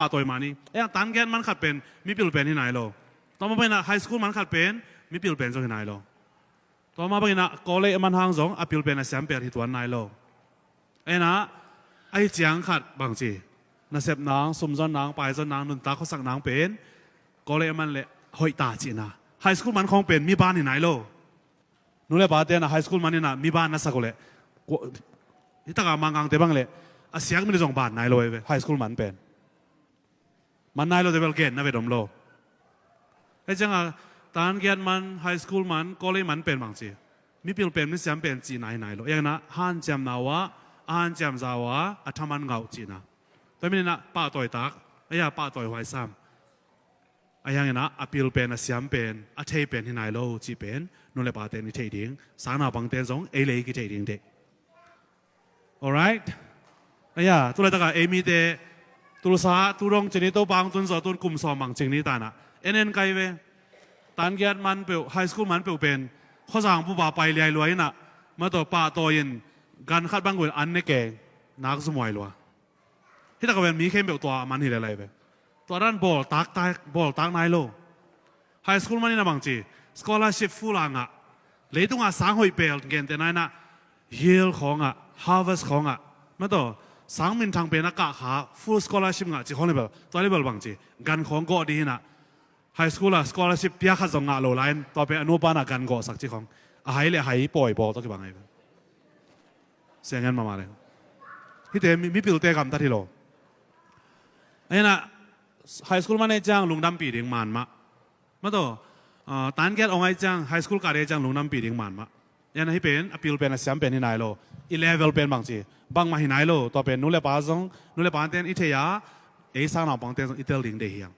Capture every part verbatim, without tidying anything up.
pahtawi mah ni. Ei, tan giat man khat pen mipil pen hi nai lo. Tua mah bangin ah high school man khat pen mipil pen zong hi nai lo. Tua mah bangin ah college a man hang zong a pil pen a siam pen hi tuan nai lo. Ei na, ahi ciang khat bangci, nasep nang, sumzon nang, paizon nang, nuntak khuasak nang pen college a man le hoih ta cihna. High school man khawng pen mi ban hi nai lo. Nu le pa ten ah high school man in ah mi ban na sak uh leh, kua, hi taka mangangte bang leh a siak mi zong ban nai lo ei ve, high school man pen. Man nai lo te bel gen na ve dom lo. Ei ciang a, tan giat man, high school man, college man pen bangci, mipil pen, misiam pen cihna hi nai lo. Ei na, hanciamna uh ah, a hanciam za uh ah a thaman ngah uh cihna. Tua min in ah pahtawi tak, ei a pahtawi huai sam. Ahi hangin ah a pil pen, a siam pen, a thei pen hi nai lo cih pen nu le pa ten i theih ding, sang naupang ten zong ei le ei kithei ding deih. Alright. Ei a, tu laitak a ei mite Tulsa, tu dong cin ni, Topa hong tun zawh tun kum sawm bang cing ni ta in ah en en kai ve. Tan giat man peuh, high school man peuh pen khuazang pupa pai liai lua in ah, ma tawh pahtawi in gan khat bang uh in an ne keng, nak zumuai lua. Hi tak a pen mi khempeuh tua a man hi lel lai ve. Tua dan bawltak, bawltak nai lo. High school man in ah bangci, scholarship full a ngah, leitung a sang hoih pel gente nai in ah, Yale khawng ah, Harvard khawng ah, ma tawh sang minthang pen a kah kha, full scholarship ngah cih khawng le bel, tua le bel bangci, gan khawng gawh ding in ah, high school ah scholarship pia khat zong ngah lo lai in, tua pen a nupa in ah gan gawhsak cih khawng, a hai le a hai pawi bawl tawh kibang ahi ve. Siang en mahmah leng. Hihte mi, mipilte gamtat hi lo. Ahi na, high school man ei ciang lungdampih ding man mah. Ma tawh, ah, tan giat ong ei ciang, high school kah ei ciang lungdampih ding man mah. Ahi na, hih pen a pil pen, a siam pen hi nai lo. I level pen bangci, bangmah hi nai lo. Tua pen nu le pa zong, nu le pa ten i thei a, ei sang naupang ten zong i tel ding deih hi hang.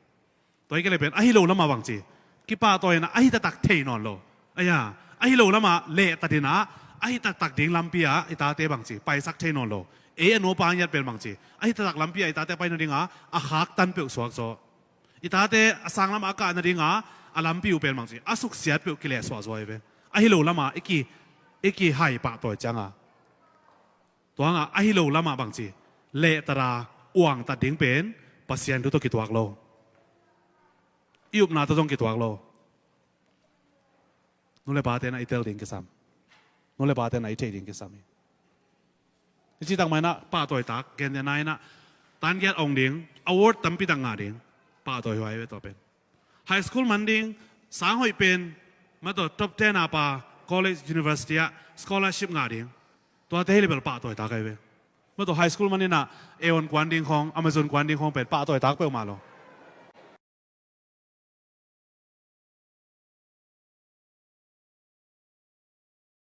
Tua hi kei le pen ahi lo lamah bangci, kipahtawi in ah ahi taktak thei nawn lo. Ahi a, ahi lo lamah lehtat in ah ahi taktak ding lampi ah i tate bangci paisak thei nawn lo. Ei a nupa ngiat pen bangci, ahi taktak lampi ah i tate pai nading a, a khaktan peuh suak zaw. I tate a sang lamah a kah nading a, a lampi uh pen bangci, a suksiat peuh kilehsuah zaw hi ve. Ahi lo lamah i ki, i kihai pahtawi ciang a. Tua hang a, ahi lo lamah bangci, lehtat a uangtat ding pen Pasian thu tawh kituak lo. I upna tawh zong kituak lo. Nu le pa ten ah i tel ding kisam. Nu le pa ten ah i thei ding kisam hi. I cih tak mah in ah pahtawi tak, gentehna in ah tan giat ong ding, award tampi tak ngah ding, pahtawi huai ve tua pen. High school man ding, sang hoih pen, ma tawh top ten a pa, college, university ah scholarship ngah ding. Tuate hi le bel pahtawi tak ahi ve. Ma tawh high school man in ah Aeon kuan ding khawng, Amazon kuan ding khawng pen pahtawi tak peuhmah lo.